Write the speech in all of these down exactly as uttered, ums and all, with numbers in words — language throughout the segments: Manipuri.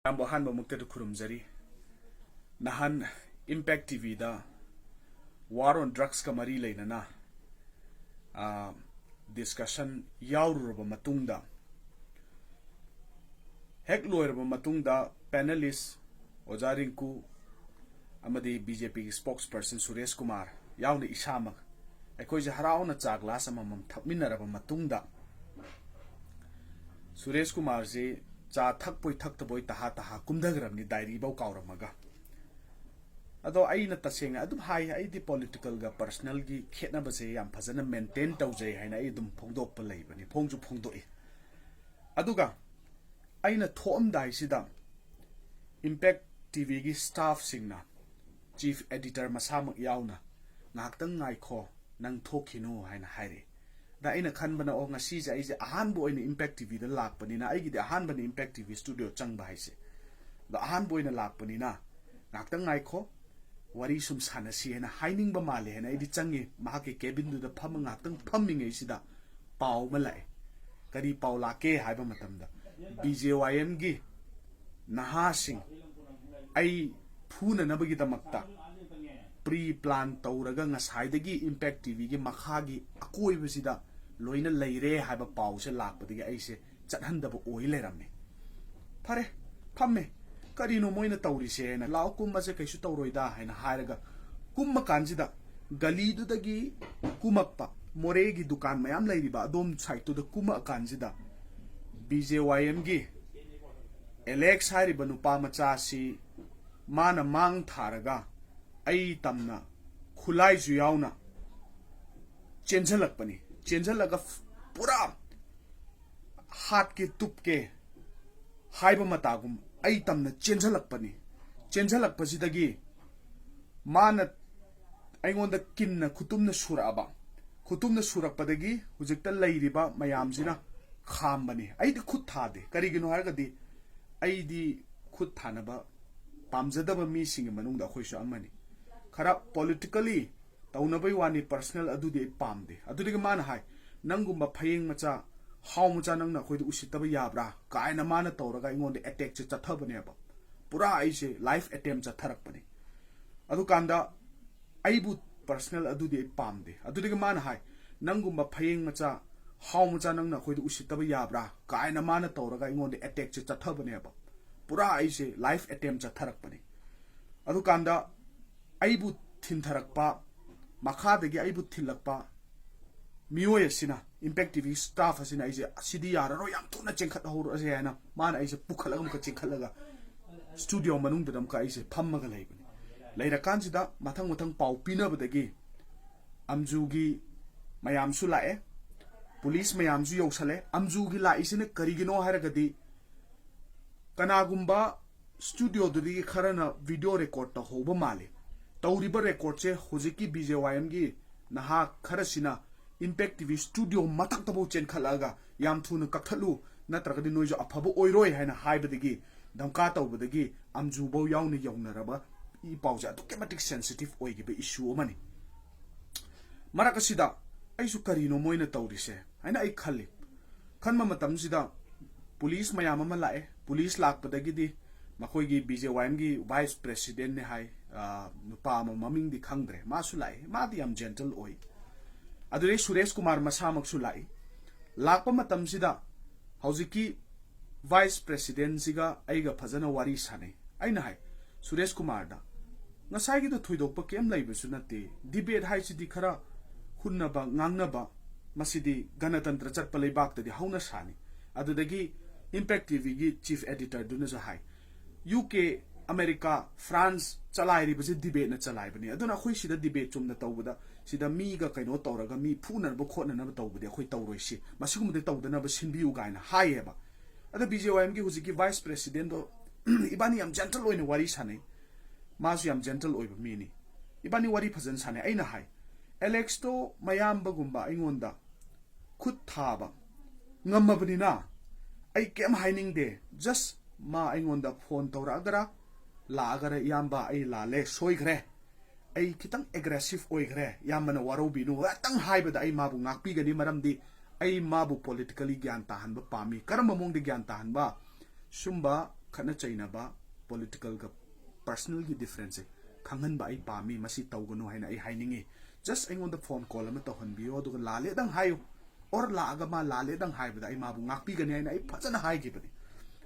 ꯌꯥꯝꯕ ꯑꯍꯥꯟꯕꯃꯛꯇꯗ ꯈꯨꯔꯨꯝꯖꯔꯤ꯫ ꯅꯍꯥꯟ Impact ꯇꯤ ꯚꯤꯗ war on drugsꯀ ꯃꯔꯤ ꯂꯩꯅꯅ, ꯑ, discussion ꯌꯥꯎꯔꯨꯔꯕ ꯃꯇꯨꯡꯗ, ꯍꯦꯛ ꯂꯣꯏꯔꯕ ꯃꯇꯨꯡꯗ panelist ꯑꯣꯖꯥ ꯔꯤꯡꯀꯨ ꯑꯃꯗꯤ ꯕꯤ ꯖꯦ ꯄꯤꯒꯤ spokesperson ꯁꯨꯔꯦꯁ ꯀꯨꯃꯥꯔ ꯌꯥꯎꯅ ꯏꯁꯥꯃꯛ ꯑꯩꯈꯣꯏꯁꯦ ꯍꯔꯥꯎꯅ ꯆꯥ glass ꯑꯃꯃꯝ ꯊꯛꯃꯤꯟꯅꯔꯕ ꯃꯇꯨꯡꯗ, ꯁꯨꯔꯦꯁ ꯀꯨꯃꯥꯔꯁꯤ ꯆꯥ ꯊꯛꯄꯣꯏ ꯊꯛꯇꯕꯣꯏ ꯇꯍꯥ ꯇꯍꯥ ꯀꯨꯝꯊꯈ꯭ꯔꯕꯅꯤ, diary ꯐꯥꯎ ꯀꯥꯎꯔꯝꯃꯒ꯫ ꯑꯗꯣ ꯑꯩꯅ ꯇꯁꯦꯡꯅ ꯑꯗꯨꯝ ꯍꯥꯏ, ꯑꯩꯗꯤ politicalꯒ personalꯒꯤ ꯈꯦꯠꯅꯕꯁꯦ ꯌꯥꯝ ꯐꯖꯅ maintain ꯇꯧꯖꯩ ꯍꯥꯏꯅ ꯑꯩ ꯑꯗꯨꯝ ꯐꯣꯡꯗꯣꯛꯄ ꯂꯩꯕꯅꯤ, ꯐꯣꯡꯁꯨ ꯐꯣꯡꯗꯣꯛꯏ꯫ ꯑꯗꯨꯒ ꯑꯩꯅ ꯊꯣꯛꯑꯝꯗꯥꯏꯁꯤꯗ Impact ꯇꯤ ꯚꯤꯒꯤ staffꯁꯤꯡꯅ, chief editor ꯃꯁꯥꯃꯛ ꯌꯥꯎꯅ, "ꯉꯥꯏꯍꯥꯛꯇꯪ ꯉꯥꯏꯈꯣ, ꯅꯪ ꯊꯣꯛꯈꯤꯅꯨ" ꯍꯥꯏꯅ ꯍꯥꯏꯔꯛꯑꯦ꯫ ꯑꯗ ꯑꯩꯅ ꯈꯟꯕꯅ, "ꯑꯣ, ꯉꯁꯤꯁꯦ ꯑꯩꯁꯦ ꯑꯍꯥꯟꯕ ꯑꯣꯏꯅ Impact ꯇꯤ ꯚꯤꯗ ꯂꯥꯛꯄꯅꯤꯅ", ꯑꯩꯒꯤꯗꯤ ꯑꯍꯥꯟꯕꯅꯤ Impact ꯇꯤ ꯚꯤ studio ꯆꯪꯕ ꯍꯥꯏꯁꯦ꯫ ꯑꯗꯣ ꯑꯍꯥꯟꯕ ꯑꯣꯏꯅ ꯂꯥꯛꯄꯅꯤꯅ, "ꯉꯥꯏꯍꯥꯛꯇꯪ ꯉꯥꯏꯈꯣ, ꯋꯥꯔꯤ ꯁꯨꯝ ꯁꯥꯟꯅꯁꯤ" ꯍꯥꯏꯅ ꯍꯥꯏꯅꯤꯡꯕ ꯃꯥꯜꯂꯦ ꯍꯥꯏꯅ ꯑꯩꯗꯤ ꯆꯪꯉꯤ꯫ ꯃꯍꯥꯛꯀꯤ cabinꯗꯨꯗ ꯐꯝꯃ ꯉꯥꯏꯍꯥꯛꯇꯪ ꯐꯝꯃꯤꯉꯩꯁꯤꯗ ꯄꯥꯎ ꯑꯃ ꯂꯥꯛꯑꯦ꯫ ꯀꯔꯤ ꯄꯥꯎ ꯂꯥꯛꯀꯦ ꯍꯥꯏꯕ ꯃꯇꯝꯗ, ꯕꯤ ꯖꯦ ꯋꯥꯏ ꯑꯦꯝꯒꯤ ꯅꯍꯥꯁꯤꯡ ꯑꯩ ꯐꯨꯅꯅꯕꯒꯤꯗꯃꯛꯇ pre plan ꯇꯧꯔꯒ ꯉꯁꯥꯏꯗꯒꯤ Impact ꯇꯤ ꯚꯤꯒꯤ ꯃꯈꯥꯒꯤ ꯑꯀꯣꯏꯕꯁꯤꯗ ꯂꯣꯏꯅ ꯂꯩꯔꯦ ꯍꯥꯏꯕ ꯄꯥꯎꯁꯦ ꯂꯥꯛꯄꯗꯒꯤ ꯑꯩꯁꯦ ꯆꯠꯍꯟꯗꯕ ꯑꯣꯏ ꯂꯩꯔꯝꯃꯦ꯫ ꯐꯔꯦ, ꯐꯝꯃꯦ꯫ "ꯀꯔꯤꯅꯣ ꯃꯣꯏꯅ ꯇꯧꯔꯤꯁꯦ?" ꯍꯥꯏꯅ, "ꯂꯥꯛꯑꯣ, ꯀꯨꯝꯃꯁꯦ, ꯀꯩꯁꯨ ꯇꯧꯔꯣꯏꯗ" ꯍꯥꯏꯅ ꯍꯥꯏꯔꯒ ꯀꯨꯝꯃ ꯀꯥꯟꯁꯤꯗ, ꯒꯂꯤꯗꯨꯗꯒꯤ ꯀꯨꯝꯃꯛꯄ, ꯃꯣꯔꯦꯒꯤ ꯗꯨꯀꯥꯟ ꯃꯌꯥꯝ ꯂꯩꯔꯤꯕ ꯑꯗꯣꯝ sideꯇꯨꯗ ꯀꯨꯝꯃꯛꯑ ꯀꯥꯟꯁꯤꯗ, ꯕꯤ ꯖꯦ ꯋꯥꯏ ꯑꯦꯝꯒꯤ ꯑꯦꯂꯦꯛꯁ ꯍꯥꯏꯔꯤꯕ ꯅꯨꯄꯥ ꯃꯆꯥꯁꯤ ꯃꯥꯅ ꯃꯥꯡ ꯊꯥꯔꯒ ꯑꯩ ꯇꯝꯅ ꯈꯨꯠꯂꯥꯏꯁꯨ ꯌꯥꯎꯅ ꯆꯦꯟꯁꯤꯜꯂꯛꯄꯅꯤ꯫ ꯆꯦꯟꯁꯤꯜꯂꯒ ꯄꯨꯔꯥ ꯍꯥꯠꯀꯦ ꯇꯨꯞꯀꯦ ꯍꯥꯏꯕ ꯃꯇꯥꯒꯨꯝ ꯑꯩ ꯇꯝꯅ ꯆꯦꯟꯁꯤꯜꯂꯛꯄꯅꯤ꯫ ꯆꯦꯟꯁꯤꯜꯂꯛꯄꯁꯤꯗꯒꯤ ꯃꯥꯅ ꯑꯩꯉꯣꯟꯗ ꯀꯤꯟꯅ ꯈꯨꯇꯨꯝꯅ ꯁꯨꯔꯛꯑꯕ, ꯈꯨꯇꯨꯝꯅ ꯁꯨꯔꯛꯄꯗꯒꯤ ꯍꯧꯖꯤꯛꯇ ꯂꯩꯔꯤꯕ ꯃꯌꯥꯝꯁꯤꯅ ꯈꯥꯝꯕꯅꯤ꯫ ꯑꯩꯗꯤ ꯈꯨꯠ ꯊꯥꯗꯦ꯫ ꯀꯔꯤꯒꯤꯅꯣ ꯍꯥꯏꯔꯒꯗꯤ ꯑꯩꯗꯤ ꯈꯨꯠ ꯊꯥꯅꯕ ꯄꯥꯝꯖꯗꯕ ꯃꯤꯁꯤꯡꯒꯤ ꯃꯅꯨꯡꯗ ꯑꯩꯈꯣꯏꯁꯨ ꯑꯃꯅꯤ꯫ ꯈꯔ politically ꯇꯧꯅꯕꯩ ꯋꯥꯅꯤ, personal ꯑꯗꯨꯗꯤ ꯑꯩ ꯄꯥꯝꯗꯦ꯫ ꯑꯗꯨꯗꯒꯤ ꯃꯥꯅ ꯍꯥꯏ, "ꯅꯪꯒꯨꯝꯕ ꯐꯌꯦꯡ ꯃꯆꯥ "ꯍꯥꯎ ꯃꯆꯥ, ꯅꯪꯅ ꯑꯩꯈꯣꯏꯗ ꯎꯁꯤꯠꯇꯕ ꯌꯥꯕ꯭ꯔꯥ?" ꯀꯥꯏꯅ ꯃꯥꯅ ꯇꯧꯔꯒ ꯑꯩꯉꯣꯟꯗ ꯑꯦꯇꯦꯛꯁꯦ ꯆꯠꯊꯕꯅꯦꯕ꯫ ꯄꯨꯔꯥ ꯑꯩꯁꯦ ꯂꯥꯏꯐ ꯑꯦꯇꯦꯝ ꯆꯠꯊꯔꯛꯄꯅꯤ꯫ ꯑꯗꯨꯀꯥꯟꯗ ꯑꯩꯕꯨ ꯄꯔꯁꯅꯦꯜ ꯑꯗꯨꯗꯤ ꯑꯩ ꯄꯥꯝꯗꯦ꯫ ꯑꯗꯨꯗꯒꯤ ꯃꯥꯅ ꯍꯥꯏ, "ꯅꯪꯒꯨꯝꯕ ꯐꯌꯦꯡ ꯃꯆꯥ, ꯍꯥꯎ ꯃꯆꯥ, ꯅꯪꯅ ꯑꯩꯈꯣꯏꯗ ꯎꯁꯤꯠꯇꯕ ꯌꯥꯕ꯭ꯔꯥ?" ꯀꯥꯏꯅ ꯃꯥꯅ ꯇꯧꯔꯒ ꯑꯩꯉꯣꯟꯗ ꯑꯦꯇꯦꯛꯁꯦ ꯆꯠꯊꯕꯅꯦꯕ꯫ ꯄꯨꯔꯥ ꯑꯩꯁꯦ ꯂꯥꯏꯐ ꯑꯦꯇꯦꯝ ꯆꯠꯊꯔꯛꯄꯅꯤ꯫ ꯑꯗꯨꯀꯥꯟꯗ ꯑꯩꯕꯨ ꯊꯤꯟꯊꯔꯛꯄ, ꯃꯈꯥꯗꯒꯤ ꯑꯩꯕꯨ ꯊꯤꯜꯂꯛꯄ ꯃꯤꯑꯣꯏ ꯑꯁꯤꯅ, ꯏꯝꯄꯦꯛ ꯇꯤ ꯚꯤ ꯁ꯭ꯇꯥꯐ ꯑꯁꯤꯅ ꯑꯩꯁꯦ, "ꯑꯁꯤꯗꯤ ꯌꯥꯔꯔꯣꯏ, ꯌꯥꯝ ꯊꯨꯅ ꯆꯦꯟꯈꯠꯍꯧꯔꯁꯦ" ꯍꯥꯏꯅ ꯃꯥꯅ ꯑꯩꯁꯦ ꯄꯨꯈꯠꯂꯒ ꯑꯃꯨꯛꯀ ꯆꯦꯟꯈꯠꯂꯒ ꯁ꯭ꯇꯨꯗꯤꯑꯣ ꯃꯅꯨꯡꯗꯨꯗ ꯑꯃꯨꯛꯀ ꯑꯩꯁꯦ ꯐꯝꯃꯒ ꯂꯩꯕꯅꯤ꯫ ꯂꯩꯔꯀꯥꯟꯁꯤꯗ ꯃꯊꯪ ꯃꯊꯪ ꯄꯥꯎ ꯄꯤꯅꯕꯗꯒꯤ ꯑꯝꯖꯨꯒꯤ ꯃꯌꯥꯝꯁꯨ ꯂꯥꯛꯑꯦ, ꯄꯨꯂꯤꯁ ꯃꯌꯥꯝꯁꯨ ꯌꯧꯁꯜꯂꯦ꯫ ꯑꯝꯖꯨꯒꯤ ꯂꯥꯛꯏꯁꯤꯅ ꯀꯔꯤꯒꯤꯅꯣ ꯍꯥꯏꯔꯒꯗꯤ, ꯀꯅꯥꯒꯨꯝꯕ ꯁ꯭ꯇꯨꯗꯤꯑꯣꯗꯨꯗꯒꯤ ꯈꯔꯅ ꯚꯤꯗꯤꯑꯣ ꯔꯦꯀꯣꯔꯗ ꯇꯧꯍꯧꯕ ꯃꯥꯜꯂꯤ꯫ ꯇꯧꯔꯤꯕ ꯔꯦꯀꯣꯔꯗꯁꯦ ꯍꯧꯖꯤꯛꯀꯤ ꯕꯤ ꯖꯦ ꯋꯥꯏ ꯑꯦꯝꯒꯤ ꯅꯍꯥ ꯈꯔꯁꯤꯅ ꯏꯝꯄꯦꯛ ꯇꯤ ꯚꯤ ꯁ꯭ꯇꯨꯗꯤꯑꯣ ꯃꯊꯛꯇꯐꯥꯎ ꯆꯦꯟꯈꯠꯂꯛꯑꯒ, "ꯌꯥꯝ ꯊꯨꯅ ꯀꯛꯊꯠꯂꯨ, ꯅꯠꯇ꯭ꯔꯒꯗꯤ ꯅꯣꯏꯁꯨ ꯑꯐꯕ ꯑꯣꯏꯔꯣꯏ" ꯍꯥꯏꯅ ꯍꯥꯏꯕꯗꯒꯤ, ꯙꯝꯀꯥ ꯇꯧꯕꯗꯒꯤ ꯑꯝꯖꯨꯐꯧ ꯌꯥꯎꯅ ꯌꯧꯅꯔꯕ ꯏ ꯄꯥꯎꯁꯦ ꯑꯗꯨꯛꯀꯤ ꯃꯇꯤꯛ ꯁꯦꯟꯁꯤꯇꯤꯚ ꯑꯣꯏꯈꯤꯕ ꯏꯁꯨ ꯑꯃꯅꯤ꯫ ꯃꯔꯛ ꯑꯁꯤꯗ ꯑꯩꯁꯨ "ꯀꯔꯤꯅꯣ ꯃꯣꯏꯅ ꯇꯧꯔꯤꯁꯦ?" ꯍꯥꯏꯅ ꯑꯩ ꯈꯜꯂꯤ꯫ ꯈꯟꯕ ꯃꯇꯝꯁꯤꯗ ꯄꯨꯂꯤꯁ ꯃꯌꯥꯝ ꯑꯃ ꯂꯥꯛꯑꯦ꯫ ꯄꯨꯂꯤꯁ ꯂꯥꯛꯄꯗꯒꯤꯗꯤ ꯃꯈꯣꯏꯒꯤ ꯕꯤ ꯖꯦ ꯋꯥꯏ ꯑꯦꯝꯒꯤ ꯚꯥꯏꯁ ꯄ꯭ꯔꯦꯁꯤꯗꯦꯟꯠꯅꯦ ꯍꯥꯏ, ꯑ, ꯅꯨꯄꯥ ꯑꯃ, ꯃꯃꯤꯡꯗꯤ ꯈꯪꯗ꯭ꯔꯦ, ꯃꯥꯁꯨ ꯂꯥꯛꯑꯦ꯫ ꯃꯥꯗꯤ ꯌꯥꯝ ꯖꯦꯟꯇꯜ ꯑꯣꯏ꯫ ꯑꯗꯨꯗꯩ ꯁꯨꯔꯦꯁ ꯀꯨꯃꯥꯔ ꯃꯁꯥꯃꯛꯁꯨ ꯂꯥꯛꯏ꯫ ꯂꯥꯛꯄ ꯃꯇꯝꯁꯤꯗ ꯍꯧꯖꯤꯛꯀꯤ ꯚꯥꯏꯁ ꯄ꯭ꯔꯦꯁꯤꯗꯦꯟꯁꯤꯒ ꯑꯩꯒ ꯐꯖꯅ ꯋꯥꯔꯤ ꯁꯥꯟꯅꯩ꯫ ꯑꯩꯅ ꯍꯥꯏ, "ꯁꯨꯔꯦꯁ ꯀꯨꯃꯥꯔꯗ, ꯉꯁꯥꯏꯒꯤꯗꯣ ꯊꯣꯏꯗꯣꯛꯄ ꯀꯩꯝ ꯂꯩꯕꯁꯨ ꯅꯠꯇꯦ꯫ ꯗꯤꯕꯦꯠ ꯍꯥꯏꯁꯤꯗꯤ ꯈꯔ ꯍꯨꯟꯅꯕ, ꯉꯥꯡꯅꯕ, ꯃꯁꯤꯗꯤ ꯒꯅꯇꯟꯇ꯭ꯔ ꯆꯠꯄ ꯂꯩꯕꯥꯛꯇꯗꯤ ꯍꯧꯅ ꯁꯥꯅꯤ"꯫ ꯑꯗꯨꯗꯒꯤ ꯏꯝꯄꯦꯛ ꯇꯤ ꯚꯤꯒꯤ ꯆꯤꯐ ꯑꯦꯗꯤꯇꯔꯗꯨꯅꯁꯨ ꯍꯥꯏ, "ꯌꯨ ꯀꯦ, ꯑꯃꯦꯔꯤꯀꯥ, ꯐ꯭ꯔꯥꯟꯁ ꯆꯂꯥꯏꯔꯤꯕꯁꯦ ꯗꯤꯕꯦꯠꯅ ꯆꯂꯥꯏꯕꯅꯤ꯫ ꯑꯗꯨꯅ ꯑꯩꯈꯣꯏ ꯁꯤꯗ ꯗꯤꯕꯦꯠ ꯆꯨꯝꯅ ꯇꯧꯕꯗ, ꯁꯤꯗ ꯃꯤꯒ ꯀꯩꯅꯣ ꯇꯧꯔꯒ ꯃꯤ ꯐꯨꯅꯅꯕ ꯈꯣꯠꯅꯅꯕ ꯇꯧꯕꯗꯤ ꯑꯩꯈꯣꯏ ꯇꯧꯔꯣꯏꯁꯤ꯫ ꯃꯁꯤꯒꯨꯝꯕꯗꯤ ꯇꯧꯗꯅꯕ ꯁꯤꯟꯕꯤꯌꯨ" ꯀꯥꯏꯅ ꯍꯥꯏꯌꯦꯕ꯫ ꯑꯗꯣ ꯕꯤ ꯖꯦ ꯋꯥꯏ ꯑꯦꯝꯒꯤ ꯍꯧꯖꯤꯛꯀꯤ ꯚꯥꯏꯁ ꯄ꯭ꯔꯦꯁꯤꯗꯦꯟꯗꯣ ꯏꯕꯥꯅꯤ ꯌꯥꯝ ꯖꯦꯟꯇꯜ ꯑꯣꯏꯅ ꯋꯥꯔꯤ ꯁꯥꯟꯅꯩ꯫ ꯃꯥꯁꯨ ꯌꯥꯝ ꯖꯦꯟꯇꯜ ꯑꯣꯏꯕ ꯃꯤꯅꯤ꯫ ꯏꯕꯥꯅꯤ ꯋꯥꯔꯤ ꯐꯖꯅ ꯁꯥꯟꯅꯩ꯫ ꯑꯩꯅ ꯍꯥꯏ, "ꯑꯦꯂꯦꯛꯁꯇꯣ ꯃꯌꯥꯝꯕꯒꯨꯝꯕ ꯑꯩꯉꯣꯟꯗ ꯈꯨꯠ ꯊꯥꯕ ꯉꯝꯃꯕꯅꯤꯅ ꯑꯩ ꯀꯩꯝ ꯍꯥꯏꯅꯤꯡꯗꯦ꯫ ꯖꯁ ꯃꯥ ꯑꯩꯉꯣꯟꯗ ꯐꯣꯟ ꯇꯧꯔꯛꯑꯒꯔꯥ, ꯂꯥꯛꯑꯒꯔꯥ, 'ꯏꯌꯥꯝꯕ, ꯑꯩ ꯂꯥꯜꯂꯦ, ꯁꯣꯏꯈ꯭ꯔꯦ꯫ ꯑꯩ ꯈꯤꯇꯪ ꯑꯦꯒ꯭ꯔꯦꯁꯤꯚ ꯑꯣꯏꯈ꯭ꯔꯦ꯫ ꯏꯌꯥꯝꯕꯅ ꯋꯥꯔꯧꯕꯤꯅꯨ' ꯉꯥꯛꯇꯪ ꯍꯥꯏꯕꯗ ꯑꯩ ꯃꯥꯕꯨ ꯉꯥꯛꯄꯤꯒꯅꯤ, ꯃꯔꯝꯗꯤ ꯑꯩ ꯃꯥꯕꯨ politically ꯒ꯭ꯌꯥꯟ ꯇꯥꯍꯟꯕ ꯄꯥꯝꯃꯤ꯫ ꯀꯔꯝꯕ ꯃꯑꯣꯡꯗ ꯒ꯭ꯌꯥꯟ ꯇꯥꯍꯟꯕ? ꯁꯨꯝꯕ ꯈꯠꯅ ꯆꯩꯅꯕ, politicalꯒ personalꯒꯤ differenceꯁꯦ ꯈꯪꯍꯟꯕ ꯑꯩ ꯄꯥꯝꯃꯤ꯫ ꯃꯁꯤ ꯇꯧꯒꯅꯨ ꯍꯥꯏꯅ ꯑꯩ ꯍꯥꯏꯅꯤꯡꯉꯤ꯫ Just ꯑꯩꯉꯣꯟꯗ phone call ꯑꯃ ꯇꯧꯍꯟꯕꯤꯌꯣ, ꯑꯗꯨꯒ ꯂꯥꯜꯂꯦꯗꯪ ꯍꯥꯏꯌꯨ, or ꯂꯥꯛꯑꯒ ꯃꯥ ꯂꯥꯜꯂꯦꯗꯪ ꯍꯥꯏꯕꯗ ꯑꯩ ꯃꯥꯕꯨ ꯉꯥꯛꯄꯤꯒꯅꯤ ꯍꯥꯏꯅ ꯑꯩ ꯐꯖꯅ ꯍꯥꯏꯈꯤꯕꯅꯤ꯫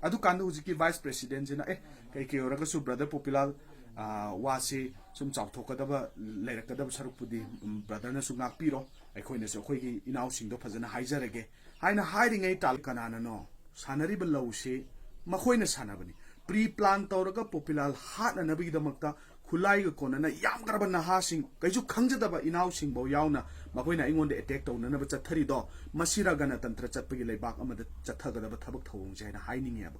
ꯑꯗꯨꯀꯥꯟꯗ ꯍꯧꯖꯤꯛꯀꯤ vice presidentꯁꯤꯅ, "ꯑꯦ, ꯀꯩ ꯀꯩ ꯑꯣꯏꯔꯒꯁꯨ brother ꯄꯣꯄꯤꯂꯥꯜ, ꯑꯥ, ꯋꯥꯁꯤ ꯁꯨꯝ ꯆꯥꯎꯊꯣꯛꯀꯗꯕ ꯂꯩꯔꯛꯀꯗꯕ ꯁꯔꯨꯛꯄꯨꯗꯤ, ꯎꯝ, brotherꯅꯁꯨ ꯉꯥꯛꯄꯤꯔꯣ, ꯑꯩꯈꯣꯏꯅꯁꯨ ꯑꯩꯈꯣꯏꯒꯤ ꯏꯅꯥꯎꯁꯤꯡꯗꯣ ꯐꯖꯅ ꯍꯥꯏꯖꯔꯒꯦ" ꯍꯥꯏꯅ ꯍꯥꯏꯔꯤꯉꯩ ꯇꯥꯜ-, ꯀꯅꯥꯅꯅꯣ ꯁꯥꯟꯅꯔꯤꯕ ꯂꯧꯁꯤ? ꯃꯈꯣꯏꯅ ꯁꯥꯟꯅꯕꯅꯤ꯫ Pre-plan ꯇꯧꯔꯒ ꯄꯣꯄꯤꯂꯥꯜ ꯍꯥꯠꯅꯅꯕꯒꯤꯗꯃꯛꯇ ꯈꯨꯠꯂꯥꯏꯒ ꯀꯣꯟꯅꯅ ꯌꯥꯝꯈ꯭ꯔꯕ ꯅꯍꯥꯁꯤꯡ, ꯀꯩꯁꯨ ꯈꯪꯖꯗꯕ ꯏꯅꯥꯎꯁꯤꯡꯐꯥꯎ ꯌꯥꯎꯅ ꯃꯈꯣꯏꯅ ꯑꯩꯉꯣꯟꯗ attack ꯇꯧꯅꯅꯕ ꯆꯠꯊꯔꯤꯗꯣ, ꯃꯁꯤꯔ ꯒꯅꯇꯟꯇ꯭ꯔ ꯆꯠꯄꯒꯤ ꯂꯩꯕꯥꯛ ꯑꯃꯗ ꯆꯠꯊꯒꯗꯕ ꯊꯕꯛ ꯊꯧꯑꯣꯡꯁꯦ ꯍꯥꯏꯅ ꯍꯥꯏꯅꯤꯡꯉꯦꯕ꯫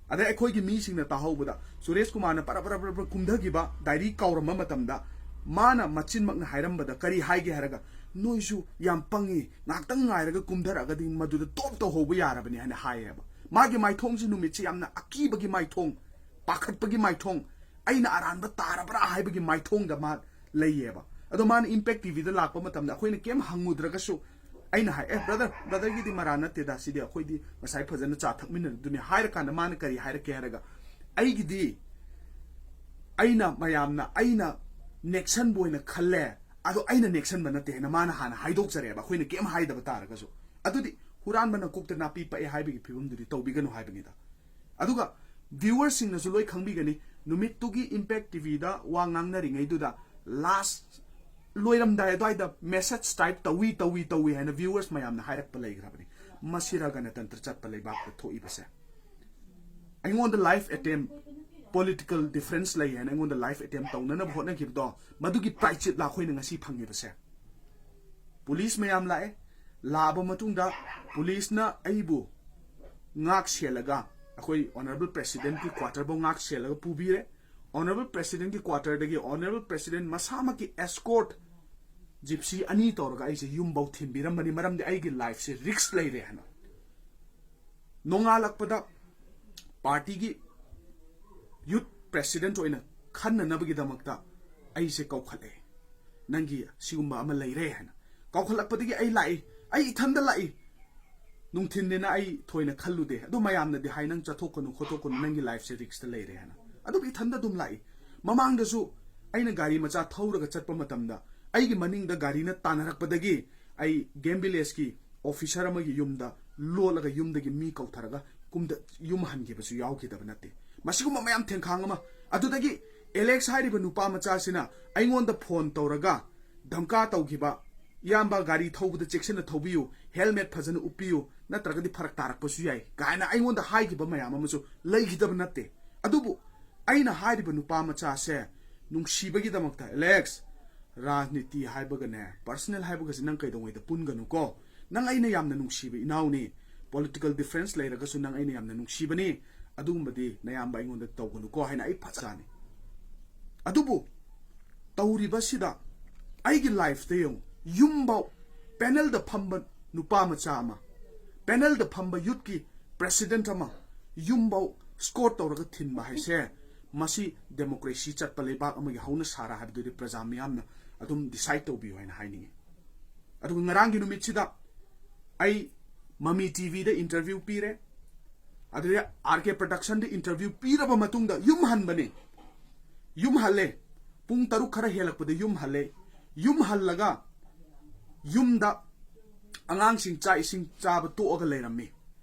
ꯑꯗꯩ ꯑꯩꯈꯣꯏꯒꯤ ꯃꯤꯁꯤꯡꯅ ꯇꯥꯍꯧꯕꯗ ꯁꯨꯔꯦꯁ ꯀꯨꯃꯥꯔꯅ ꯄꯔ ꯄꯔ ꯄꯔ ꯄꯔ ꯀꯨꯝꯊꯈꯤꯕ diary ꯀꯥꯎꯔꯝꯕ ꯃꯇꯝꯗ ꯃꯥꯅ ꯃꯆꯤꯟꯃꯛꯅ ꯍꯥꯏꯔꯝꯕꯗ ꯀꯔꯤ ꯍꯥꯏꯒꯦ ꯍꯥꯏꯔꯒ, "ꯅꯣꯏꯁꯨ ꯌꯥꯝ ꯄꯪꯉꯤ, ꯉꯥꯏꯍꯥꯛꯇꯪ ꯉꯥꯏꯔꯒ ꯀꯨꯝꯊꯔꯛꯑꯒꯗꯤ ꯃꯗꯨꯗ top ꯇꯧꯍꯧꯕ ꯌꯥꯔꯕꯅꯤ" ꯍꯥꯏꯅ ꯍꯥꯏꯌꯦꯕ꯫ ꯃꯥꯒꯤ ꯃꯥꯏꯊꯣꯡꯁꯤ ꯅꯨꯃꯤꯠꯁꯤ ꯌꯥꯝꯅ ꯑꯀꯤꯕꯒꯤ ꯃꯥꯏꯊꯣꯡ, ꯄꯥꯈꯠꯄꯒꯤ ꯃꯥꯏꯊꯣꯡ, ꯑꯩꯅ ꯑꯔꯥꯟꯕ ꯇꯥꯔꯕ꯭ꯔꯥ ꯍꯥꯏꯕꯒꯤ ꯃꯥꯏꯊꯣꯡꯗ ꯃꯥ ꯂꯩꯌꯦꯕ꯫ ꯑꯗꯣ ꯃꯥꯅ Impact TVꯗ ꯂꯥꯛꯄ ꯃꯇꯝꯗ ꯑꯩꯈꯣꯏꯅ ꯀꯩꯝ ꯍꯪꯉꯨꯗ꯭ꯔꯒꯁꯨ ꯑꯩꯅ ꯍꯥꯏ, "ꯑꯦ, brother, brotherꯒꯤꯗꯤ ꯃꯔꯥꯟ ꯅꯠꯇꯦꯗ, ꯁꯤꯗꯤ ꯑꯩꯈꯣꯏꯗꯤ ꯉꯁꯥꯏ ꯐꯖꯅ ꯆꯥ ꯊꯛꯃꯤꯟꯅꯔꯗꯨꯅꯤ" ꯍꯥꯏꯔꯀꯥꯟꯗ ꯃꯥꯅ ꯀꯔꯤ ꯍꯥꯏꯔꯛꯀꯦ ꯍꯥꯏꯔꯒ, "ꯑꯩꯒꯤꯗꯤ ꯑꯩꯅ ꯃꯌꯥꯝꯅ ꯑꯩꯅ ꯅꯦꯛꯁꯟꯕ ꯑꯣꯏꯅ ꯈꯜꯂꯦ, ꯑꯗꯣ ꯑꯩꯅ ꯅꯦꯛꯁꯟꯕ ꯅꯠꯇꯦ" ꯍꯥꯏꯅ ꯃꯥꯅ ꯍꯥꯟꯅ ꯍꯥꯏꯗꯣꯛꯆꯔꯦꯕ, ꯑꯩꯈꯣꯏꯅ ꯀꯩꯝ ꯍꯥꯏꯗꯕ ꯇꯥꯔꯒꯁꯨ꯫ ꯑꯗꯨꯗꯤ ꯍꯨꯔꯥꯟꯕꯅ ꯀꯣꯛꯇ ꯅꯥꯄꯤ ꯄꯛꯑꯦ ꯍꯥꯏꯕꯒꯤ ꯐꯤꯕꯝꯗꯨꯗꯤ ꯇꯧꯕꯤꯒꯅꯨ ꯍꯥꯏꯕꯅꯤꯗ꯫ ꯑꯗꯨꯒ viewerꯁꯤꯡꯅꯁꯨ ꯂꯣꯏ ꯈꯪꯕꯤꯒꯅꯤ, ꯅꯨꯃꯤꯠꯇꯨꯒꯤ Impact TVꯗ ꯋꯥ ꯉꯥꯡꯅꯔꯤꯉꯩꯗꯨꯗ last ꯂꯣꯏꯔꯝꯗꯥꯏ ꯑꯗꯨꯋꯥꯏꯗ message type ꯇꯧꯏ, ꯇꯧꯏ, ꯇꯧꯏ ꯍꯥꯏꯅ viewers ꯃꯌꯥꯝꯅ ꯍꯥꯏꯔꯛꯄ ꯂꯩꯈ꯭ꯔꯕꯅꯤ꯫ ꯃꯁꯤꯔ ꯒꯅꯇꯟꯇ꯭ꯔ ꯆꯠꯄ ꯂꯩꯕꯥꯛꯇ ꯊꯣꯛꯏꯕꯁꯦ? ꯑꯩꯉꯣꯟꯗ life attempt, political difference ꯂꯩ ꯍꯥꯏꯅ ꯑꯩꯉꯣꯟꯗ life attempt ꯇꯧꯅꯅꯕ ꯍꯣꯠꯅꯈꯤꯕꯗꯣ, ꯃꯗꯨꯒꯤ ꯄ꯭ꯔꯥꯏꯆꯤꯠꯂ ꯑꯩꯈꯣꯏꯅ ꯉꯁꯤ ꯐꯪꯉꯤꯕꯁꯦ? ꯄꯨꯂꯤꯁ ꯃꯌꯥꯝ ꯂꯥꯛꯑꯦ, ꯂꯥꯛꯑꯕ ꯃꯇꯨꯡꯗ ꯄꯨꯂꯤꯁꯅ ꯑꯩꯕꯨ ꯉꯥꯛ ꯁꯦꯜꯂꯒ ꯑꯩꯈꯣꯏ Honourable Presidentꯀꯤ quarterꯐꯥꯎ ꯉꯥꯛ ꯁꯦꯜꯂꯒ ꯄꯨꯕꯤꯔꯦ꯫ Honourable Presidentꯀꯤ quarterꯗꯒꯤ Honourable President ꯃꯁꯥꯃꯛꯀꯤ escort gypsy ꯑꯅꯤ ꯇꯧꯔꯒ ꯑꯩꯁꯦ ꯌꯨꯝꯐꯥꯎ ꯊꯤꯟꯕꯤꯔꯝꯕꯅꯤ, ꯃꯔꯝꯗꯤ ꯑꯩꯒꯤ lifeꯁꯦ risk ꯂꯩꯔꯦ ꯍꯥꯏꯅ꯫ ꯅꯣꯡꯉꯥꯜꯂꯛꯄꯗ partyꯒꯤ youth president ꯑꯣꯏꯅ ꯈꯟꯅꯅꯕꯒꯤꯗꯃꯛꯇ ꯑꯩꯁꯦ ꯀꯧꯈꯠꯂꯦ, "ꯅꯪꯒꯤ ꯁꯤꯒꯨꯝꯕ ꯑꯃ ꯂꯩꯔꯦ" ꯍꯥꯏꯅ꯫ ꯀꯧꯈꯠꯂꯛꯄꯗꯒꯤ ꯑꯩ ꯂꯥꯛꯏ, ꯑꯩ ꯏꯊꯟꯗ ꯂꯥꯛꯏ꯫ ꯅꯨꯡꯊꯤꯟꯅꯦꯅ ꯑꯩ ꯊꯣꯏꯅ ꯈꯜꯂꯨꯗꯦ꯫ ꯑꯗꯨ ꯃꯌꯥꯝꯅꯗꯤ ꯍꯥꯏ, "ꯅꯪ ꯆꯠꯊꯣꯛꯀꯅꯨ ꯈꯣꯠꯇꯣꯛꯀꯅꯨ, ꯅꯪꯒꯤ ꯂꯥꯏꯐꯁꯦ ꯔꯤꯛꯁꯇ ꯂꯩꯔꯦ" ꯍꯥꯏꯅ꯫ ꯑꯗꯨꯕꯨ ꯏꯊꯟꯗ ꯑꯗꯨꯝ ꯂꯥꯛꯏ꯫ ꯃꯃꯥꯡꯗꯁꯨ ꯑꯩꯅ ꯒꯥꯔꯤ ꯃꯆꯥ ꯊꯧꯔꯒ ꯆꯠꯄ ꯃꯇꯝꯗ ꯑꯩꯒꯤ ꯃꯅꯤꯡꯗ ꯒꯥꯔꯤꯅ ꯇꯥꯟꯅꯔꯛꯄꯗꯒꯤ ꯑꯩ ꯒꯦꯝ ꯚꯤꯂꯦꯖꯀꯤ ꯑꯣꯐꯤꯁꯔ ꯑꯃꯒꯤ ꯌꯨꯝꯗ ꯂꯣꯠꯂꯒ ꯌꯨꯝꯗꯒꯤ ꯃꯤ ꯀꯧꯊꯔꯒ ꯀꯨꯝꯗ ꯌꯨꯝ ꯍꯟꯈꯤꯕꯁꯨ ꯌꯥꯎꯈꯤꯗꯕ ꯅꯠꯇꯦ꯫ ꯃꯁꯤꯒꯨꯝꯕ ꯃꯌꯥꯝ ꯊꯦꯡꯈꯥꯡ ꯑꯃ꯫ ꯑꯗꯨꯗꯒꯤ ꯑꯦꯂꯦꯛꯁ ꯍꯥꯏꯔꯤꯕ ꯅꯨꯄꯥ ꯃꯆꯥꯁꯤꯅ ꯑꯩꯉꯣꯟꯗ ꯐꯣꯟ ꯇꯧꯔꯒ ꯙꯝꯀꯥ ꯇꯧꯈꯤꯕ, "ꯏꯌꯥꯝꯕ, ꯒꯥꯔꯤ ꯊꯧꯕꯗ ꯆꯦꯛꯁꯤꯟꯅ ꯊꯧꯕꯤꯌꯨ, ꯍꯦꯜꯃꯦꯠ ꯐꯖꯅ ꯎꯞꯄꯤꯌꯨ, ꯅꯠꯇ꯭ꯔꯒꯗꯤ ꯐꯔꯛ ꯇꯥꯔꯛꯄꯁꯨ ꯌꯥꯏ" ꯀꯥꯏꯅ ꯑꯩꯉꯣꯟꯗ ꯍꯥꯏꯈꯤꯕ ꯃꯌꯥꯝ ꯑꯃꯁꯨ ꯂꯩꯈꯤꯗꯕ ꯅꯠꯇꯦ꯫ ꯑꯗꯨꯕꯨ ꯑꯩꯅ ꯍꯥꯏꯔꯤꯕ ꯅꯨꯄꯥ ꯃꯆꯥꯁꯦ ꯅꯨꯡꯁꯤꯕꯒꯤꯗꯃꯛꯇ, "ꯑꯦꯂꯦꯛꯁ, ꯔꯥꯖꯅꯤꯇꯤ ꯍꯥꯏꯕꯒꯅꯦ, ꯄꯔꯁꯅꯦꯜ ꯍꯥꯏꯕꯒꯁꯦ ꯅꯪ ꯀꯩꯗꯧꯉꯩꯗ ꯄꯨꯟꯒꯅꯨꯀꯣ꯫ ꯅꯪ ꯑꯩꯅ ꯌꯥꯝꯅ ꯅꯨꯡꯁꯤꯕ ꯏꯅꯥꯎꯅꯤ꯫ ꯄꯣꯂꯤꯇꯤꯀꯦꯜ ꯗꯤꯐ꯭ꯔꯦꯟꯁ ꯂꯩꯔꯒꯁꯨ ꯅꯪ ꯑꯩꯅ ꯌꯥꯝꯅ ꯅꯨꯡꯁꯤꯕꯅꯤ꯫ ꯑꯗꯨꯒꯨꯝꯕꯗꯤ ꯅꯌꯥꯝꯕ ꯑꯩꯉꯣꯟꯗ ꯇꯧꯒꯅꯨꯀꯣ" ꯍꯥꯏꯅ ꯑꯩ ꯐꯖꯅꯤ꯫ ꯑꯗꯨꯕꯨ ꯇꯧꯔꯤꯕꯁꯤꯗ ꯑꯩꯒꯤ ꯂꯥꯏꯐꯇ ꯌꯦꯡꯉꯨ, ꯌꯨꯝꯐꯥꯎ ꯄꯦꯅꯦꯜꯗ ꯐꯝꯕ ꯅꯨꯄꯥ ꯃꯆꯥ ꯑꯃ, ꯄꯦꯅꯦꯜꯗ ꯐꯝꯕ ꯌꯨꯠꯀꯤ ꯄ꯭ꯔꯦꯁꯤꯗꯦꯟꯠ ꯑꯃ ꯌꯨꯝꯐꯥꯎ ꯁ꯭ꯀꯣꯔꯠ ꯇꯧꯔꯒ ꯊꯤꯟꯕ ꯍꯥꯏꯁꯦ, ꯃꯁꯤ ꯗꯦꯃꯣꯀ꯭ꯔꯦꯁꯤ ꯆꯠꯄ ꯂꯩꯕꯥꯛ ꯑꯃꯒꯤ ꯍꯧꯅ ꯁꯥꯔ ꯍꯥꯏꯕꯗꯨꯗꯤ ꯄ꯭ꯔꯖꯥ ꯃꯤꯌꯥꯝꯅ ꯑꯗꯨꯝ ꯗꯤꯁꯥꯏꯗ ꯇꯧꯕꯤꯌꯨ ꯍꯥꯏꯅ ꯍꯥꯏꯅꯤꯡꯉꯤ꯫ ꯑꯗꯨꯒ ꯉꯔꯥꯡꯒꯤ ꯅꯨꯃꯤꯠꯁꯤꯗ ꯑꯩ ꯃꯃꯤ ꯇꯤꯚꯤꯗ ꯏꯟꯇꯔꯚ꯭ꯌꯨ ꯄꯤꯔꯦ, ꯑꯗꯨꯗꯩ ꯑꯥꯔ ꯀꯦ ꯄ꯭ꯔꯗꯛꯁꯟꯗ ꯏꯟꯇꯔꯚ꯭ꯌꯨ ꯄꯤꯔꯕ ꯃꯇꯨꯡꯗ ꯌꯨꯝ ꯍꯟꯕꯅꯦ꯫ ꯌꯨꯝ ꯍꯜꯂꯦ꯫ ꯄꯨꯡ ꯇꯔꯨꯛ ꯈꯔ ꯍꯦꯜꯂꯛꯄꯗ ꯌꯨꯝ ꯍꯜꯂꯦ꯫ ꯌꯨꯝ ꯍꯜꯂꯒ ꯌꯨꯝꯗ ꯑꯉꯥꯡꯁꯤꯡ ꯆꯥꯛ ꯏꯁꯤꯡ ꯆꯥꯕ ꯇꯣꯛꯑꯒ ꯂꯩꯔꯝꯃꯤ꯫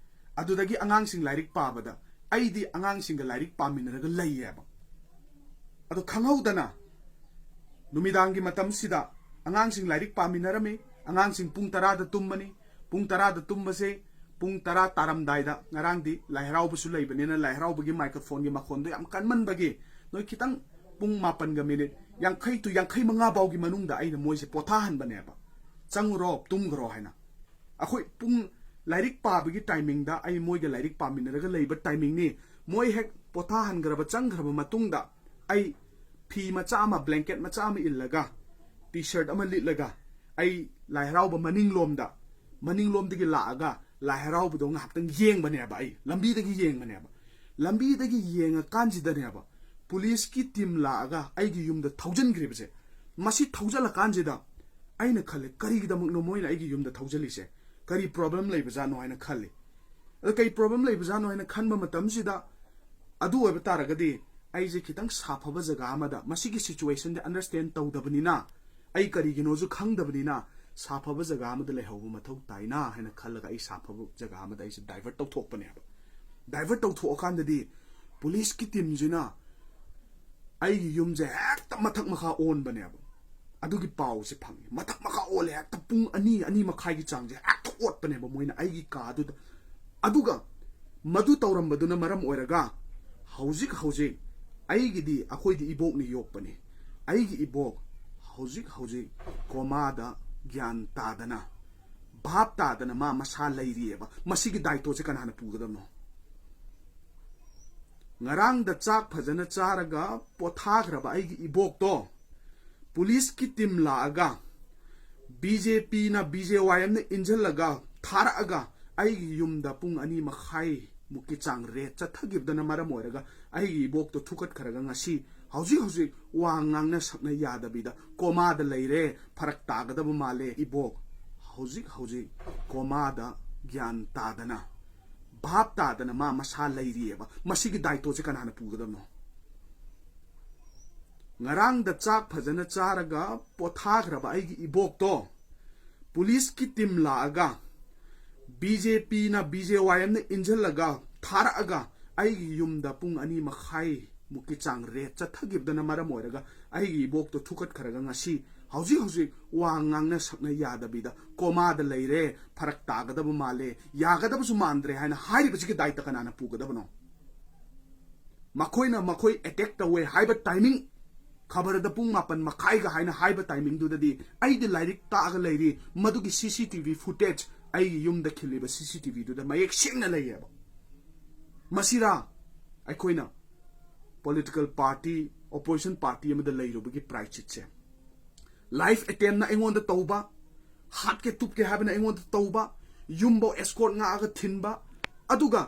ꯑꯗꯨꯗꯒꯤ ꯑꯉꯥꯡꯁꯤꯡ ꯂꯥꯏꯔꯤꯛ ꯄꯥꯕꯗ ꯑꯩꯗꯤ ꯑꯉꯥꯡꯁꯤꯡꯒ ꯂꯥꯏꯔꯤꯛ ꯄꯥꯃꯤꯟꯅꯔꯒ ꯂꯩꯌꯦꯕ꯫ ꯑꯗꯣ ꯈꯪꯍꯧꯗꯅ ꯅꯨꯃꯤꯗꯥꯡꯒꯤ ꯃꯇꯝꯁꯤꯗ ꯑꯉꯥꯡꯁꯤꯡ ꯂꯥꯏꯔꯤꯛ ꯄꯥꯃꯤꯟꯅꯔꯝꯃꯤ꯫ ꯑꯉꯥꯡꯁꯤꯡ ꯄꯨꯡ ꯇꯔꯥꯗ ꯇꯨꯝꯕꯅꯤ꯫ ꯄꯨꯡ ꯇꯔꯥꯗ ꯇꯨꯝꯕꯁꯦ ꯄꯨꯡ ꯇꯔꯥ ꯇꯥꯔꯝꯗꯥꯏꯗ, ꯉꯔꯥꯡꯗꯤ ꯂꯥꯏ ꯍꯔꯥꯎꯕꯁꯨ ꯂꯩꯕꯅꯤꯅ ꯂꯥꯏ ꯍꯔꯥꯎꯕꯒꯤ ꯃꯥꯏꯀ꯭ꯔꯣꯐꯣꯟꯒꯤ ꯃꯈꯣꯟꯗꯣ ꯌꯥꯝ ꯀꯟꯃꯟꯕꯒꯤ ꯅꯣꯏ ꯈꯤꯇꯪ ꯄꯨꯡ ꯃꯥꯄꯟꯒ ꯃꯤꯅꯤꯠ ꯌꯥꯡꯈꯩ to ꯌꯥꯡꯈꯩ ꯃꯉꯥ ꯐꯥꯎꯒꯤ ꯃꯅꯨꯡꯗ ꯑꯩꯅ ꯃꯣꯏꯁꯦ ꯄꯣꯊꯥꯍꯟꯕꯅꯦꯕ꯫ "ꯆꯪꯉꯨꯔꯣ, ꯇꯨꯝꯈ꯭ꯔꯣ" ꯍꯥꯏꯅ꯫ ꯑꯩꯈꯣꯏ ꯄꯨꯡ ꯂꯥꯏꯔꯤꯛ ꯄꯥꯕꯒꯤ ꯇꯥꯏꯃꯤꯡꯗ ꯑꯩ ꯃꯣꯏꯒ ꯂꯥꯏꯔꯤꯛ ꯄꯥꯃꯤꯟꯅꯔꯒ ꯂꯩꯕ ꯇꯥꯏꯃꯤꯡꯅꯤ꯫ ꯃꯣꯏ ꯍꯦꯛ ꯄꯣꯊꯥꯍꯟꯈ꯭ꯔꯕ, ꯆꯪꯈ꯭ꯔꯕ ꯃꯇꯨꯡꯗ ꯑꯩ ꯐꯤ ꯃꯆꯥ ꯑꯃ, ꯕ꯭ꯂꯦꯡꯀꯦꯠ ꯃꯆꯥ ꯑꯃ ꯏꯜꯂꯒ, ꯇꯤ ꯁꯔꯠ ꯑꯃ ꯂꯤꯠꯂꯒ ꯑꯩ ꯂꯥꯏ ꯍꯔꯥꯎꯕ ꯃꯅꯤꯡꯂꯣꯝꯗ, ꯃꯅꯤꯡꯂꯣꯝꯗꯒꯤ ꯂꯥꯛꯑꯒ ꯂꯥꯏ ꯍꯔꯥꯎꯕꯗꯣ ꯉꯥꯏꯍꯥꯛꯇꯪ ꯌꯦꯡꯕꯅꯦꯕ꯫ ꯑꯩ ꯂꯝꯕꯤꯗꯒꯤ ꯌꯦꯡꯕꯅꯦꯕ꯫ ꯂꯝꯕꯤꯗꯒꯤ ꯌꯦꯡꯉꯀꯥꯟꯁꯤꯗꯅꯦꯕ ꯄꯨꯂꯤꯁꯀꯤ ꯇꯤꯝ ꯂꯥꯛꯑꯒ ꯑꯩꯒꯤ ꯌꯨꯝꯗ ꯊꯧꯖꯤꯟꯈ꯭ꯔꯤꯕꯁꯦ꯫ ꯃꯁꯤ ꯊꯧꯖꯤꯜꯂꯀꯥꯟꯁꯤꯗ ꯑꯩꯅ ꯈꯜꯂꯦ, ꯀꯔꯤꯒꯤꯗꯃꯛꯅꯣ ꯃꯣꯏꯅ ꯑꯩꯒꯤ ꯌꯨꯝꯗ ꯊꯧꯖꯤꯜꯂꯤꯁꯦ? ꯀꯔꯤ ꯄ꯭ꯔꯣꯕ꯭ꯂꯦꯝ ꯂꯩꯕꯖꯥꯠꯅꯣ ꯍꯥꯏꯅ ꯈꯜꯂꯤ꯫ ꯑꯗꯣ ꯀꯩ ꯄ꯭ꯔꯣꯕ꯭ꯂꯦꯝ ꯂꯩꯕꯖꯥꯠꯅꯣ ꯍꯥꯏꯅ ꯈꯟꯕ ꯃꯇꯝꯁꯤꯗ, ꯑꯗꯨ ꯑꯣꯏꯕ ꯇꯥꯔꯒꯗꯤ ꯑꯩꯁꯦ ꯈꯤꯇꯪ ꯁꯥꯐꯕ ꯖꯒꯥ ꯑꯃꯗ, ꯃꯁꯤꯒꯤ ꯁꯤꯆꯨꯋꯦꯁꯟꯗꯤ ꯑꯟꯗꯔꯁ꯭ꯇꯦꯟ ꯇꯧꯗꯕꯅꯤꯅ, ꯑꯩ ꯀꯔꯤꯒꯤꯅꯣꯁꯨ ꯈꯪꯗꯕꯅꯤꯅ, ꯁꯥꯐꯕ ꯖꯒꯥ ꯑꯃꯗ ꯂꯩꯍꯧꯕ ꯃꯊꯧ ꯇꯥꯏꯅ ꯍꯥꯏꯅ ꯈꯜꯂꯒ ꯑꯩ ꯁꯥꯐꯕ ꯖꯒꯥ ꯑꯃꯗ ꯑꯩꯁꯦ ꯗꯥꯏꯚꯔꯠ ꯇꯧꯊꯣꯛꯄꯅꯦꯕ꯫ ꯗꯥꯏꯚꯔꯠ ꯇꯧꯊꯣꯛꯑꯀꯥꯟꯗꯗꯤ ꯄꯨꯂꯤꯁꯀꯤ ꯇꯤꯝꯁꯤꯅ ꯑꯩꯒꯤ ꯌꯨꯝꯁꯦ ꯍꯦꯛꯇ ꯃꯊꯛ ꯃꯈꯥ ꯑꯣꯟꯕꯅꯦꯕ꯫ ꯑꯗꯨꯒꯤ ꯄꯥꯎꯁꯦ ꯐꯪꯉꯤ꯫ ꯃꯊꯛ ꯃꯈꯥ ꯑꯣꯜꯂꯦ, ꯍꯦꯛꯇ ꯄꯨꯡ ꯑꯅꯤ, ꯑꯅꯤ ꯃꯈꯥꯏꯒꯤ ꯆꯥꯡꯁꯦ ꯍꯦꯛꯇ ꯑꯣꯠꯄꯅꯦꯕ ꯃꯣꯏꯅ ꯑꯩꯒꯤ ꯀꯥꯗꯨꯗ꯫ ꯑꯗꯨꯒ ꯃꯗꯨ ꯇꯧꯔꯝꯕꯗꯨꯅ ꯃꯔꯝ ꯑꯣꯏꯔꯒ ꯍꯧꯖꯤꯛ ꯍꯧꯖꯤꯛ ꯑꯩꯒꯤꯗꯤ, ꯑꯩꯈꯣꯏꯗꯤ ꯏꯕꯣꯛꯅ ꯌꯣꯛꯄꯅꯤ꯫ ꯑꯩꯒꯤ ꯏꯕꯣꯛ ꯍꯧꯖꯤꯛ ꯍꯧꯖꯤꯛ ꯀꯣꯃꯥꯗ, ꯒ꯭ꯌꯥꯟ ꯇꯥꯗꯅ, ꯚꯥꯞ ꯇꯥꯗꯅ ꯃꯥ ꯃꯁꯥ ꯂꯩꯔꯤꯑꯕ꯫ ꯃꯁꯤꯒꯤ ꯗꯥꯏꯇꯣꯁꯦ ꯀꯅꯥꯅ ꯄꯨꯒꯗꯕꯅꯣ? ꯉꯔꯥꯡꯗ ꯆꯥꯛ ꯐꯖꯅ ꯆꯥꯔꯒ ꯄꯣꯊꯥꯈ꯭ꯔꯕ ꯑꯩꯒꯤ ꯏꯕꯣꯛꯇꯣ ꯄꯨꯂꯤꯁꯀꯤ ꯇꯤꯝ ꯂꯥꯛꯑꯒ, ꯕꯤ ꯖꯦ ꯄꯤꯅ, ꯕꯤ ꯖꯦ ꯋꯥꯏ ꯑꯦꯝꯅ ꯏꯟꯁꯤꯜꯂꯒ ꯊꯥꯔꯛꯑꯒ ꯑꯩꯒꯤ ꯌꯨꯝꯗ ꯄꯨꯡ ꯑꯅꯤ ꯃꯈꯥꯏ ꯃꯨꯛꯀꯤ ꯆꯥꯡ ꯔꯦꯠ ꯆꯠꯊꯈꯤꯕꯗꯨꯅ ꯃꯔꯝ ꯑꯣꯏꯔꯒ ꯑꯩꯒꯤ ꯏꯕꯣꯛꯇꯣ ꯊꯨꯀꯠꯈ꯭ꯔꯒ ꯉꯁꯤ ꯍꯧꯖꯤꯛ ꯍꯧꯖꯤꯛ ꯋꯥ ꯉꯥꯡꯅ ꯁꯛꯅ ꯌꯥꯗꯕꯤꯗ ꯀꯣꯃꯥꯗ ꯂꯩꯔꯦ, ꯐꯔꯛ ꯇꯥꯒꯗꯕ ꯃꯥꯜꯂꯦ꯫ ꯏꯕꯣꯛ ꯍꯧꯖꯤꯛ ꯍꯧꯖꯤꯛ ꯀꯣꯃꯥꯗ, ꯒ꯭ꯌꯥꯟ ꯇꯥꯗꯅ, ꯚꯥꯞ ꯇꯥꯗꯅ ꯃꯥ ꯃꯁꯥ ꯂꯩꯔꯤꯑꯕ꯫ ꯃꯁꯤꯒꯤ ꯗꯥꯏꯇꯣꯁꯦ ꯀꯅꯥꯅ ꯄꯨꯒꯗꯕꯅꯣ? ꯉꯔꯥꯡꯗ ꯆꯥꯛ ꯐꯖꯅ ꯆꯥꯔꯒ ꯄꯣꯊꯥꯈ꯭ꯔꯕ ꯑꯩꯒꯤ ꯏꯕꯣꯛꯇꯣ ꯄꯨꯂꯤꯁꯀꯤ ꯇꯤꯝ ꯂꯥꯛꯑꯒ, ꯕꯤ ꯖꯦ ꯄꯤꯅ, ꯕꯤ ꯖꯦ ꯋꯥꯏ ꯑꯦꯝꯅ ꯏꯟꯁꯤꯜꯂꯒ ꯊꯥꯔꯛꯑꯒ ꯑꯩꯒꯤ ꯌꯨꯝꯗ ꯄꯨꯡ ꯑꯅꯤ ꯃꯈꯥꯏ ꯃꯨꯛꯀꯤ ꯆꯥꯡ ꯔꯦꯠ ꯆꯠꯊꯈꯤꯕꯗꯨꯅ ꯃꯔꯝ ꯑꯣꯏꯔꯒ ꯑꯩꯒꯤ ꯏꯕꯣꯛꯇꯣ ꯊꯨꯀꯠꯈ꯭ꯔꯒ ꯉꯁꯤ ꯍꯧꯖꯤꯛ ꯍꯧꯖꯤꯛ ꯋꯥ ꯉꯥꯡꯅ ꯁꯛꯅ ꯌꯥꯗꯕꯤꯗ ꯀꯣꯃꯥꯗ ꯂꯩꯔꯦ, ꯐꯔꯛ ꯇꯥꯒꯗꯕ ꯃꯥꯜꯂꯦ, ꯌꯥꯒꯗꯕꯁꯨ ꯃꯥꯟꯗ꯭ꯔꯦ ꯍꯥꯏꯅ ꯍꯥꯏꯔꯤꯕꯁꯤꯒꯤ ꯗꯥꯏꯇ ꯀꯅꯥꯅ ꯄꯨꯒꯗꯕꯅꯣ? ꯃꯈꯣꯏꯅ ꯃꯈꯣꯏ ꯑꯦꯇꯦꯛ ꯇꯧꯋꯦ ꯍꯥꯏꯕ ꯇꯥꯏꯃꯤꯡ, ꯈꯕꯔꯗ ꯄꯨꯡ ꯃꯥꯄꯟ ꯃꯈꯥꯏꯒ ꯍꯥꯏꯅ ꯍꯥꯏꯕ ꯇꯥꯏꯃꯤꯡꯗꯨꯗꯗꯤ ꯑꯩꯗꯤ ꯂꯥꯏꯔꯤꯛ ꯇꯥꯛꯑꯒ ꯂꯩꯔꯤ꯫ ꯃꯗꯨꯒꯤ ꯁꯤ ꯁꯤ ꯇꯤ ꯚꯤ ꯐꯨꯇꯦꯖ, ꯑꯩꯒꯤ ꯌꯨꯝꯗ ꯈꯤꯜꯂꯤꯕ ꯁꯤ ꯁꯤ ꯇꯤ ꯚꯤꯗꯨꯗ ꯃꯌꯦꯛ ꯁꯦꯡꯅ ꯂꯩꯌꯦꯕ꯫ ꯃꯁꯤꯔꯥ ꯑꯩꯈꯣꯏꯅ ꯄꯣꯂꯤꯇꯤꯀꯦꯜ ꯄꯥꯔꯇꯤ, ꯑꯣꯄꯣꯖꯤꯁꯟ ꯄꯥꯔꯇꯤ ꯑꯃꯗ ꯂꯩꯔꯨꯕꯒꯤ ꯄ꯭ꯔꯥꯏꯆꯤꯠꯁꯦ? ꯂꯥꯏꯐ ꯑꯦꯇꯦꯝꯅ ꯑꯩꯉꯣꯟꯗ ꯇꯧꯕ, ꯍꯥꯠꯀꯦ ꯇꯨꯞꯀꯦ ꯍꯥꯏꯕꯅ ꯑꯩꯉꯣꯟꯗ ꯇꯧꯕ, ꯌꯨꯝꯐꯧ ꯑꯦꯁꯀꯣꯔꯠ ꯉꯥꯛꯑꯒ ꯊꯤꯟꯕ, ꯑꯗꯨꯒ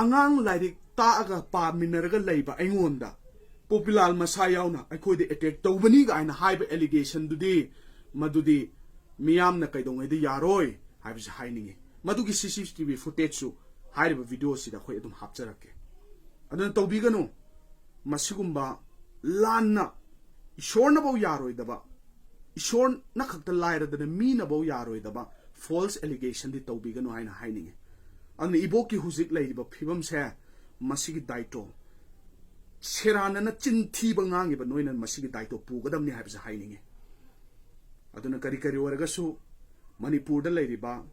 ꯑꯉꯥꯡ ꯂꯥꯏꯔꯤꯛ ꯇꯥꯛꯑꯒ ꯄꯥꯃꯤꯟꯅꯔꯒ ꯂꯩꯕ ꯑꯩꯉꯣꯟꯗ ꯄꯣꯄꯤꯂꯥꯜ ꯃꯁꯥ ꯌꯥꯎꯅ ꯑꯩꯈꯣꯏꯗ ꯑꯦꯇꯦꯛ ꯇꯧꯕꯅꯤ ꯀꯥꯏꯅ ꯍꯥꯏꯕ ꯑꯦꯂꯤꯒꯦꯁꯟꯗꯨꯗꯤ ꯃꯗꯨꯗꯤ ꯃꯤꯌꯥꯝꯅ ꯀꯩꯗꯧꯉꯩꯗ ꯌꯥꯔꯣꯏ ꯍꯥꯏꯕꯁꯤ ꯍꯥꯏꯅꯤꯡꯉꯤ꯫ ꯃꯗꯨꯒꯤ CCTV footageꯁꯨ ꯍꯥꯏꯔꯤꯕ video ꯑꯁꯤꯗ ꯑꯩꯈꯣꯏ ꯑꯗꯨꯝ ꯍꯥꯞꯆꯔꯛꯀꯦ꯫ ꯑꯗꯨꯅ ꯇꯧꯕꯤꯒꯅꯨ꯫ ꯃꯁꯤꯒꯨꯝꯕ ꯂꯥꯟꯅ ꯏꯁꯣꯔꯅꯐꯧ ꯌꯥꯔꯣꯏꯗꯕ, ꯏꯁꯣꯔꯅ ꯈꯛꯇ ꯂꯥꯏꯔꯗꯅ ꯃꯤꯅꯐꯧ ꯌꯥꯔꯣꯏꯗꯕ false allegationꯗꯤ ꯇꯧꯕꯤꯒꯅꯨ ꯍꯥꯏꯅ ꯍꯥꯏꯅꯤꯡꯉꯤ꯫ ꯑꯗꯨꯅ ꯏꯕꯣꯛꯀꯤ ꯍꯧꯖꯤꯛ ꯂꯩꯔꯤꯕ ꯐꯤꯕꯝꯁꯦ, ꯃꯁꯤꯒꯤ ꯗꯥꯏꯇꯣ, ꯁꯦꯔꯥꯟꯅꯅ ꯆꯤꯟ ꯊꯤꯕ ꯉꯥꯡꯉꯤꯕ ꯅꯣꯏꯅ ꯃꯁꯤꯒꯤ ꯗꯥꯏꯇꯣ ꯄꯨꯒꯗꯕꯅꯤ ꯍꯥꯏꯕꯁꯦ ꯍꯥꯏꯅꯤꯡꯉꯤ꯫ ꯑꯗꯨꯅ ꯀꯔꯤ ꯀꯔꯤ ꯑꯣꯏꯔꯒꯁꯨ ꯃꯅꯤꯄꯨꯔꯗ ꯂꯩꯔꯤꯕ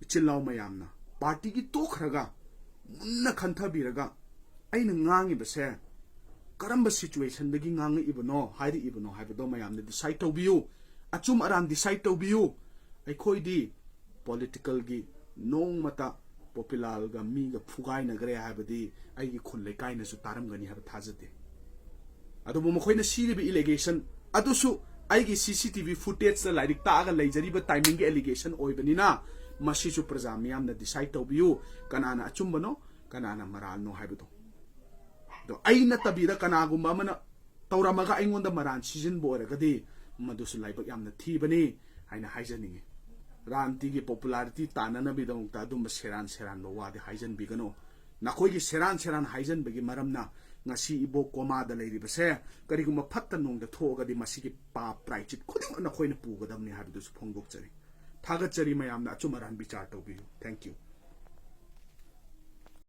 ꯏꯆꯤꯜ ꯏꯅꯥꯎ ꯃꯌꯥꯝꯅ ꯄꯥꯔꯇꯤꯒꯤ ꯇꯣꯛꯈ꯭ꯔꯒ ꯃꯨꯟꯅ ꯈꯟꯊꯕꯤꯔꯒ ꯑꯩꯅ ꯉꯥꯡꯉꯤꯕꯁꯦ ꯀꯔꯝꯕ situationꯗꯒꯤ ꯉꯥꯡꯉꯛꯏꯕꯅꯣ, ꯍꯥꯏꯔꯛꯏꯕꯅꯣ ꯍꯥꯏꯕꯗꯣ ꯃꯌꯥꯝꯅ decide ꯇꯧꯕꯤꯌꯨ꯫ ꯑꯆꯨꯝ ꯑꯔꯥꯟ decide ꯇꯧꯕꯤꯌꯨ꯫ ꯑꯩꯈꯣꯏꯗꯤ politicalꯒꯤ ꯅꯣꯡꯃꯇ ꯄꯣꯄꯤꯂꯥꯜꯒ ꯃꯤꯒ ꯐꯨꯒꯥꯏꯅꯈ꯭ꯔꯦ ꯍꯥꯏꯕꯗꯤ ꯑꯩꯒꯤ ꯈꯨꯜ ꯂꯩꯀꯥꯏꯅꯁꯨ ꯇꯥꯔꯝꯒꯅꯤ ꯍꯥꯏꯕ ꯊꯥꯖꯗꯦ꯫ ꯑꯗꯨꯕꯨ ꯃꯈꯣꯏꯅ ꯁꯤꯔꯤꯕ allegation ꯑꯗꯨꯁꯨ ꯑꯩꯒꯤ CCTV footageꯇ ꯂꯥꯏꯔꯤꯛ ꯇꯥꯛꯑꯒ ꯂꯩꯖꯔꯤꯕ timingꯒꯤ allegation ꯑꯣꯏꯕꯅꯤꯅ ꯃꯁꯤꯁꯨ ꯄ꯭ꯔꯖꯥ ꯃꯤꯌꯥꯝꯅ decide ꯇꯧꯕꯤꯌꯨ, ꯀꯅꯥꯅ ꯑꯆꯨꯝꯕꯅꯣ, ꯀꯅꯥꯅ ꯃꯔꯥꯜꯅꯣ ꯍꯥꯏꯕꯗꯣ꯫ ꯑꯗꯣ ꯑꯩ ꯅꯠꯇꯕꯤꯗ ꯀꯅꯥꯒꯨꯝꯕ ꯑꯃꯅ ꯇꯧꯔꯝꯃꯒ ꯑꯩꯉꯣꯟꯗ ꯃꯔꯥꯟ ꯁꯤꯖꯤꯟꯕ ꯑꯣꯏꯔꯒꯗꯤ ꯃꯗꯨꯁꯨ ꯂꯥꯏꯕꯛ ꯌꯥꯝꯅ ꯊꯤꯕꯅꯤ ꯍꯥꯏꯅ ꯍꯥꯏꯖꯅꯤꯡꯉꯤ꯫ ꯔꯥꯟꯇꯤꯒꯤ popularity ꯇꯥꯟꯅꯅꯕꯒꯤꯗꯃꯛꯇ ꯑꯗꯨꯝꯕ ꯁꯦꯔꯥꯟ ꯁꯦꯔꯥꯟꯕ ꯋꯥꯗꯤ ꯍꯥꯏꯖꯟꯕꯤꯒꯅꯨ꯫ ꯅꯈꯣꯏꯒꯤ ꯁꯦꯔꯥꯟ ꯁꯦꯔꯥꯟ ꯍꯥꯏꯖꯟꯕꯒꯤ ꯃꯔꯝꯅ ꯉꯁꯤ ꯏꯕꯣꯛ ꯀꯣꯃꯥꯗ ꯂꯩꯔꯤꯕꯁꯦ ꯀꯔꯤꯒꯨꯝꯕ ꯐꯠꯇ ꯅꯨꯡꯗ ꯊꯣꯛꯑꯒꯗꯤ ꯃꯁꯤꯒꯤ ꯄꯥꯞ ꯄ꯭ꯔꯥꯏꯆꯤꯠ ꯈꯨꯗꯤꯡꯃꯛ ꯅꯈꯣꯏꯅ ꯄꯨꯒꯗꯕꯅꯤ ꯍꯥꯏꯕꯗꯨꯁꯨ ꯐꯣꯡꯗꯣꯛꯆꯔꯤ꯫ ꯊꯥꯒꯠꯆꯔꯤ ꯃꯌꯥꯝꯅ ꯑꯆꯨꯝ ꯑꯔꯥꯟ ꯕꯤꯆꯥꯔ ꯇꯧꯕꯤꯌꯨ꯫ Thank you꯫